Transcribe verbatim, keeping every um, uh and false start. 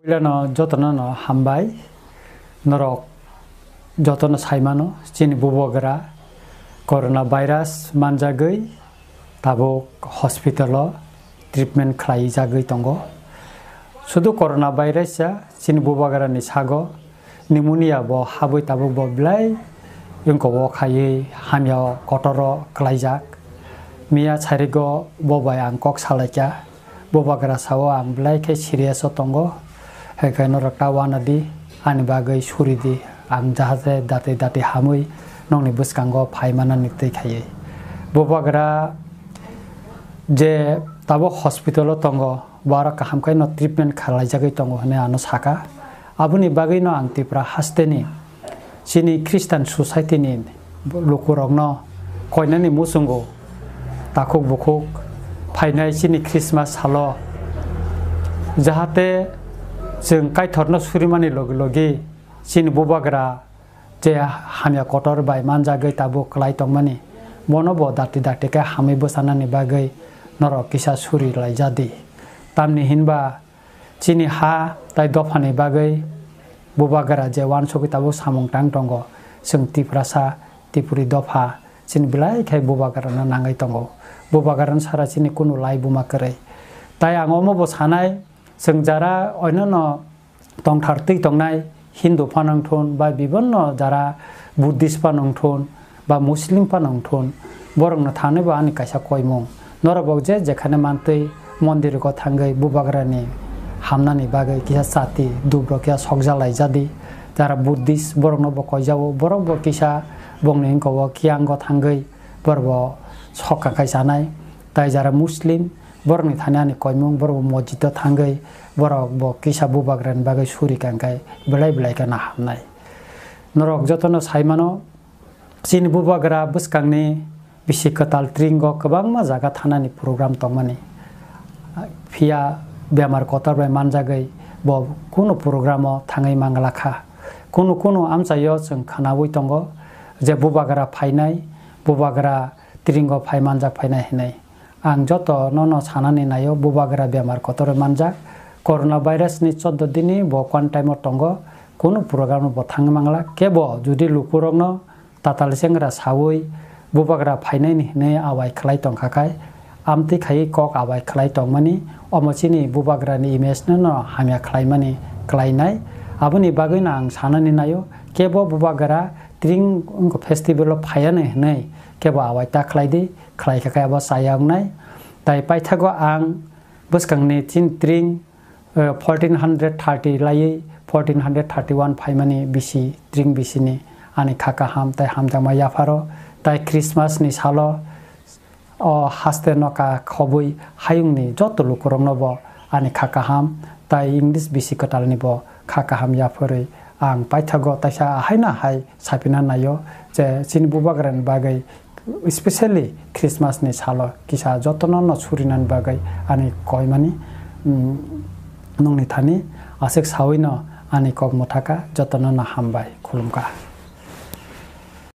Puilano jotono no hambai. Norok jotono saimano, chini bubagra corona virus manjagwi tabuk hospital o treatment khlaijagwi tongo. Sudu corona virus ya chini bubagrani sago pneumonia bo habwi tabuk bo belai wngkok o khaiwi hamya kotor o klaijak. Miya sarigo bo bai ang kok salaikha. Bubagra sao ang belai khe serious o tongo, hai khe norok ta uanadi, ani bagwi suridi, ang jahate dati dati hamwi nokni bwskango phai manani twi khaiwi. Bubagra je tabuk hospital o tongo, bo aro kaham khe no treatment khlaijagwi tongo hwnwi ano saka. Aboni bagwi no ang Tripura hasteni chini Christian society ni lukurokno koinani muchungo takhuk bukhuk phainai chini Christmas salo, jahate chwng Kaitorno surimani logi logi chini bubagra je hamya kotor bai manjagwi tabuk klai tongmani, bono bo dakti dakti khe hamwi bwchanani bagwi norok kisa suri laijadi. Tamni hinba chini ha tai dophani bagwi bubagra je uansugwi tabuk samung tang tongo. Chwng Tiprasa, Tipuri dopha, chini belai khe bubagrano nangwi tongo. Bubagrano sara chini kunu lai buma kwrwi. Tai ang omo bo sanai, chwng jara oinono tongthar twi tongnai, Hindu phano wngthun, ba bibonno jara Buddhist phano wngthun, ba Muslim phano wngthun, borokno thani bo ani kaisa koimung. Norok bo je jekhane mantwi mondirgo thangwi bubagrani hamnani bagwi kisa chati dubrok ya sokjalai jadi. Jara Buddhist borokno bo koijao, borok bo kisa bongni wngkha o kiyango thangwi borok bo sok kakai chanai. Tai jara Muslim, borokni thani ani koimung, borok bo mosjid o thangwi, borok bo kisa bubagrani bagwi suri kangkhe belai belai kheno hamnai. Norok jotono saimano, chini bubagra bwskangni bisi kwtal tringo kwbangma jaga thanani program tongmani. Phiya bemar kotor bai manjagwi bo kunu program o thangwi mangla kha. Kunu kunu amchaio chwng khwnaui tongo je bubagra phainai, bubagra tringo phai manjak phainai hinwi. Ang joto nono sanani naio, bubagra bemar kotor manjak. Corona virus ni chordo dini bo quarantine o tongo, kunu program bo thangwi mangla. Kebo jodi lukurokno tatal sengra saui bubagra phainai ni hinwi awai khlai tongkha khai, amtwi khaiwi kok awai khlai tongmani, omo chini bubagrani image no no hamya khlaimani khlainai. Aboni bagwi no ang sanani naio, kebo bubagra tring wngkha festival o phaiya ni hinwi kebo awai ta khlai di. Khlai kha khe abo chaya wngnai. Tai paithago ang bwskangni chin tring, eh, fourteen hundred thirty laiwi fourteen hundred thirty one phaimani bisi tring bisini ani kha kaham tai hamjakma yapharo. Tai Christmas ni salo o haste no ka khobwi hayungni joto lukurokno bo ani kha kaham tai English bisi kwtalni bo kha kaham yapharwi ang paithago taisa haino hai sapina naio je chini bubagrani bagwi, especially Christmas ni salo kisa jotono no surinani bagwi ani koimani, mm, nongni thani aswk saui no ani kok mwthaka jotono no hambai khulumkha.